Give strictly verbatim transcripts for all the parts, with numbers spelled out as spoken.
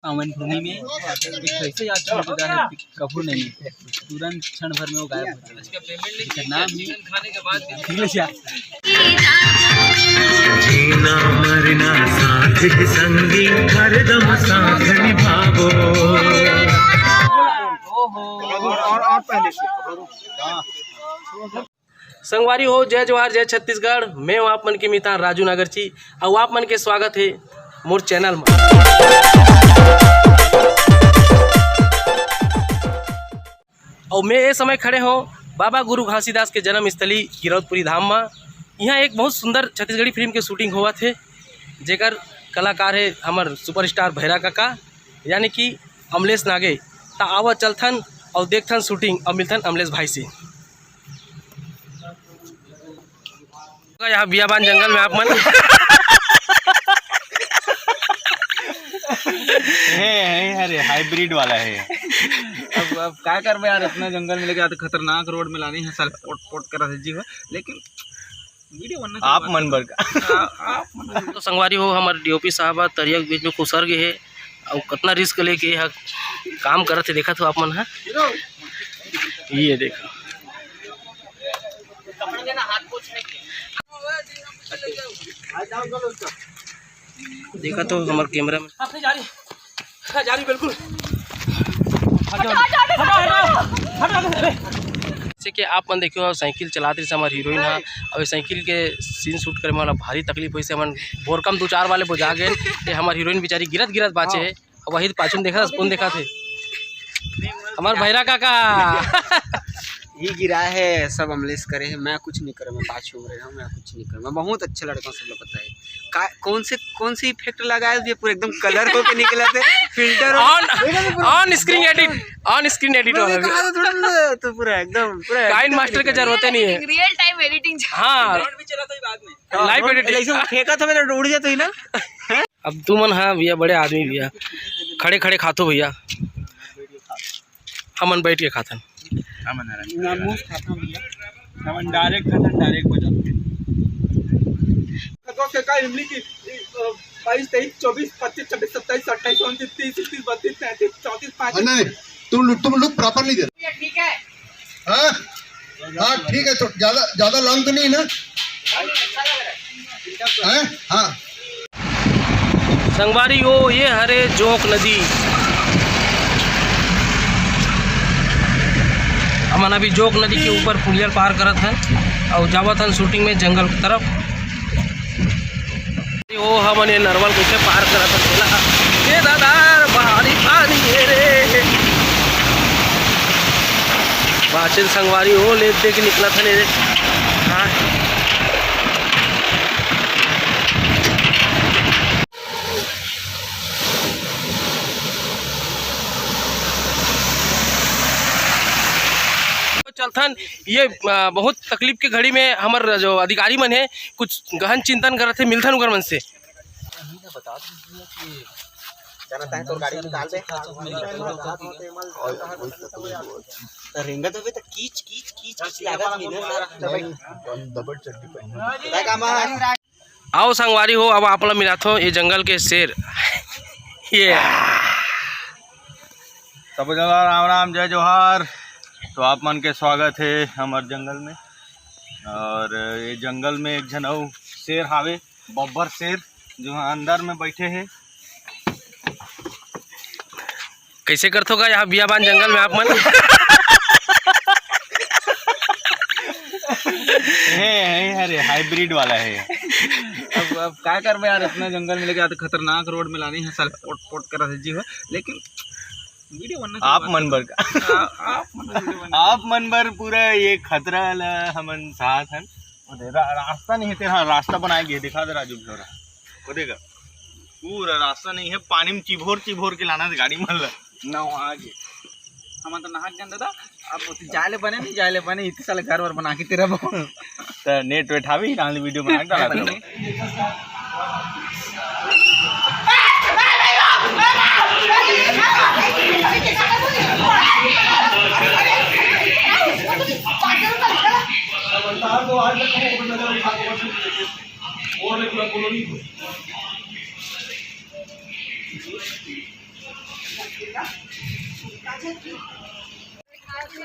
पावन भूमि में एक ऐसे याद छूट गया है कि कभू नहीं मिलते, तुरंत क्षण भर में वो गायब हो जाता है। इसका नाम ही निकल गया। जीना मरना साथ ही संगी, हरदम साथ निभावो। और, और पहले से संगवारी हो, जय जोहार, जय छत्तीसगढ़। मैं हूं आप मन के मितान राजू नागरची, अउ आप मन के स्वागत हे मोर चैनल में। अउ मैं ये समय खड़े हों बाबा गुरु घासीदास के जन्मस्थली गिरौदपुरी धाम में। इहां एक बहुत सुंदर छत्तीसगढ़ी फिल्म के shooting होवत हे, जेकर कलाकार हे हमर superstar भैरा काका, यानी कि अमलेश नागे। त आवा चलथन अउ देखथन shooting अउ मिलथन अमलेश भाई से। यहाँ बियाबान जंगल में आप मन। हे, हे, अरे hybrid वाला हे। अब, अब का करबे यार, इतना जंगल में लेके आते, खतरनाक road में लानी है, साले पोट पोट कर रहे जी हो, लेकिन video बनना आप मन बर का। आ-, आप मन बर। तो संगवारी हो, हमर डीओपी साहब ह तरिया के बीच में खुसर गए हे, अउ कतना risk लेके ह काम करत हे, देखत हो आप मन ह। ये देखो, देखा तो हमर camera में। हाँ, जा रही, बिल्कुल। हटो, हटो, हटो, हटो, हटो, हटो, हटो। जैसे कि आप मन देखियो, साइकिल चलात रही हमार हीरोइन हा, अउ साइकिल के scene shoot करे में वाला भारी तकलीफ होइसे हमन बोरकम दू चार वाले बुझा गए। ये हमार हीरोइन बेचारी गिरत गिरत बाचे हे। अब वही पाछू में देखा, कौन देखा थे? हमार भैरा काका। ये गिरा है, सब अमलेश करे है, मैं कुछ नहीं करे, मैं पाछू में रहा हूँ, मैं कुछ नहीं करे, मैं बहुत अच्छा लड़का हूँ, सब लोग पता है। का, कौन से, कौन से effect लगाए हुए, पूरा एकदम colour होके निकला थे, filter हो- On, on screen edit, on screen edit वाला भी। कहा था थोड़ा सा, तो पूरा एकदम, पूरा Kind एकदम master के निकला। जरूरत ही नहीं है। Real time editing। हाँ। Drone भी चला था बाद में। Live edit। ऐसे फेंका था मैंने, उड़ जाता ही ना। अब तू मन, हाँ भैया, बड़े आदमी भैया, खड़े खड़े खाथो भैया। हमन बैठ के खाथन। हमन आराम से ना, खाथन। मुंह से खाथन भैया। हमन direct खाथन, direct हो जाथे। दो से का इमली की, अ, बाईस, तेईस, चौबीस, पच्चीस, छब्बीस, सत्ताईस, अट्ठाईस, उनतीस, तीस, इकतीस, बत्तीस, तैंतीस, चौंतीस, हाँ, पैंतीस। नहीं, तुम लोग, तुम लोग proper नहीं दे रहे। ठीक है। हाँ? हाँ, ठीक है, तो ज्यादा, ज्यादा long तो नहीं ना? हैं? हाँ। संगवारी हो, ये हरे जोंक नदी। हमन अभी जोंक नदी के ऊपर पुलिया पार करत हन अउ जावत हन shooting में जंगल की तरफ। ओ हमन ये नरवा ल कइसे पार करत हन तेला। ए दादा, भारी पानी हे रे। बाचन संगवारी हो, ले दे के निकलत हन ये रे। हाँ। चलथन, ये, अ, बहुत तकलीफ के घड़ी में हमर जो अधिकारी मन हे, कुछ गहन चिंतन करत हे, मिलथन उकर मन से। जानत है, तोर गाड़ी निकाल दे। रेंगत होबे त कीच, कीच, कीच, कीच लागत नहीं ना। आओ संगवारी हो, अब आप ला मिलाथो ये जंगल के शेर। ये सब जगह राम राम, जय जोहार। तो आप मन के स्वागत है हमर जंगल में। और ये जंगल में एक झन अउ शेर हावे, बब्बर शेर, जो अंदर में बैठे हे। कैसे करथो का यहाँ बियाबान जंगल में आप मन? हे, हे, अरे hybrid वाला हे। अब, अब का करबे यार, इतना जंगल में लेके आते, खतरनाक road में लानी है, साले पोट पोट कर रहे जी हो, लेकिन video बनना आप मन बर का। आ-, आप मन बर video बनना। आप मन बर पूरा ये खतरा ला हमन साथ हन। वो दे, रा-, रास्ता नहीं है तेरा, रास्ता बनाए गए, दिखा दे राजू भैया, वो देखा, पूरा रास्ता नहीं है, पानी में चिभोर चिभोर के लाना गाड़ी मन ला। ना, वहाँ आगे। हम तो नहाक जान दादा, अब जाए ले बने, नहीं जाए ले बने, इतने साले घर वर बना के तेरा बहुत। तो net वेट हावी, कहाँ ले video बना के डाला था?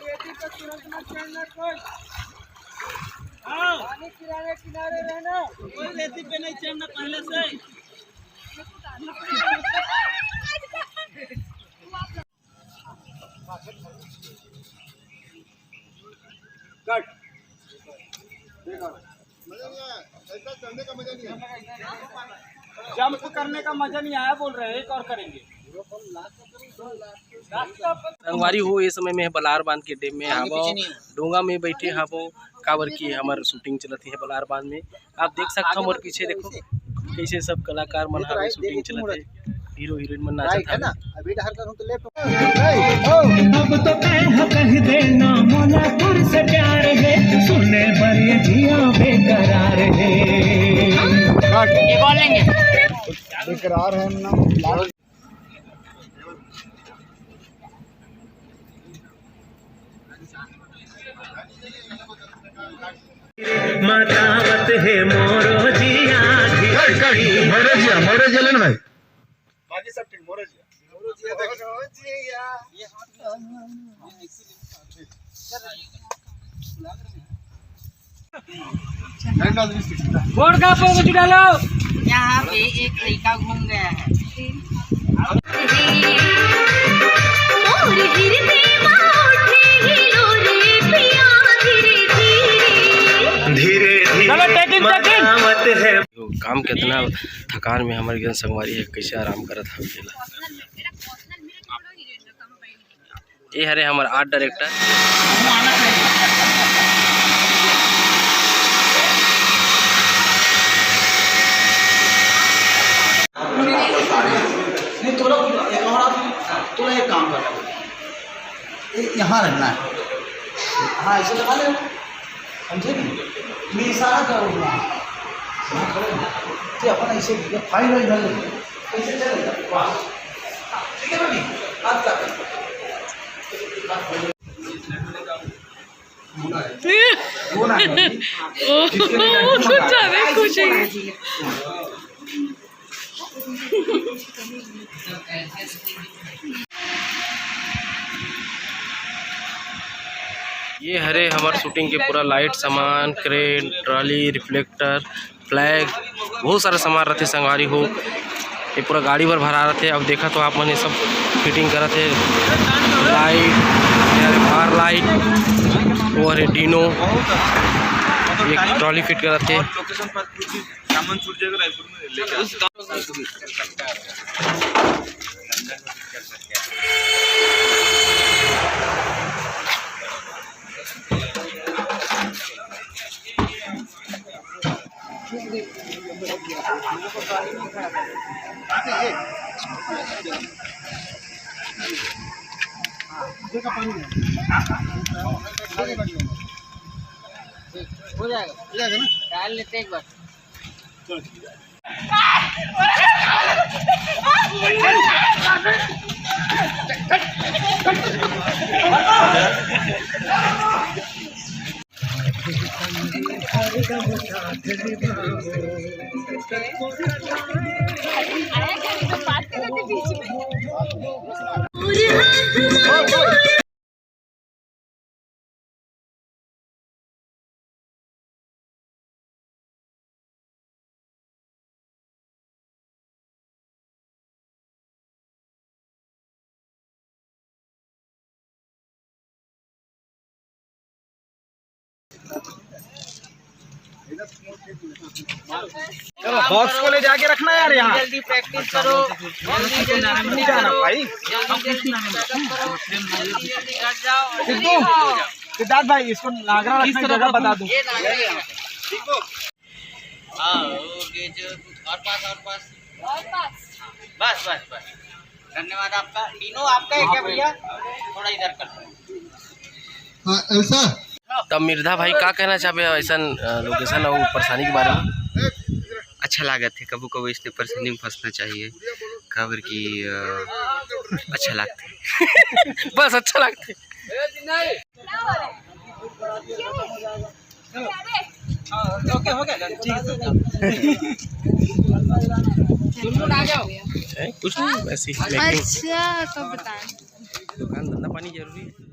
रेती पे तुरंत मत चढ़ना कोई। हाँ। पानी किनारे किनारे रहना। कोई रेती पे नहीं चढ़ना पहले से। कट। जंप करने का मजा नहीं आया, बोल रहे हैं, एक और करेंगे। संगवारी हो, ये समय में बलार बांध के डैम में हावो, डोंगा में बैठे हावो, काबर कि हमर शूटिंग चलत हे बलार बांध में। आप देख सकते हो मोर पीछे, देखो कैसे सब कलाकार मन हावे, शूटिंग चलत हे, हीरो हीरोइन मन नाचत है ना। अभी डहर करूँ तो लेफ्ट। अब तो कह, कह देना मोला तुझसे प्यार है, सुने बर ये जिया बेकरार है। ये बोलेंगे। बेकरार है ना। बतावत है मोरो जिया। कट, कट। मोरो जिया, मोरो जिया लेन भाई। बाकी सब ठीक, मोरो जिया। गोड़ का पोग चुड़ा लो। यहाँ पे एक लड़का घूम गया है। धीरे धीरे चलो, taking, taking। काम कितना थकान में हमर जन संगवारी है, कैसे आराम करत हवे। ये हरे हमर आर्ट डायरेक्टर। नहीं, थोड़ा, एक और आप, थोड़ा एक काम करना। ये यहाँ रहना है। हाँ, ऐसे लगा ले, समझे नहीं? ये इशारा करो ना। यहाँ खड़े हो। ये अपन ऐसे फाइल वाइल भर लेंगे। ऐसे चलेगा। वाह। ठीक है ना? हाथ का। वो तो ज्यादा खुश है। ये हरे हमर शूटिंग के पूरा लाइट सामान, क्रेन, ट्राली, रिफ्लेक्टर, फ्लैग, बहुत सारा सामान रथे संगवारी हो। ये पूरा गाड़ी भर भरा रथे। अब देखा तो आप मन ये सब फिटिंग करत हे, लाइट, ये हरे बार लाइट, वो हरे डीनो, एक ट्राली फिट करत हे। हो जाएगा, हो जाएगा ना? डाल लेते एक बार। चलो, बॉक्स को ले जाके रखना यार यहाँ। जल्दी प्रैक्टिस करो, जल्दी, जल्दी नहीं जाना भाई। जल्दी, जल्दी, जल्दी घर जाओ। सिद्धू, सिद्धार्थ भाई, इसको नागरा रखने की जगह बता दो। ये नागरा है। हाँ, ओके, जो और पास, और पास। बस, बस, बस। धन्यवाद आपका। तीनों आपका है क्या भैया? थोड़ा इधर कर दो। हाँ, ऐसा। तब मिर्धा भाई का कहना चाहबे ऐसन, अ, लोकेशन और परेशानी के बारे में? अच्छा लागत हे, कभू कभू इसने परेशानी में फंसना चाहिए, काबर कि, अ, अच्छा लागत हे। बस अच्छा लागत हे। ओके, हो गया, ठीक है। कुछ नहीं, वैसे ही मेकिंग। अच्छा, तो बताएं। दुकान धंधा पानी जरूरी है।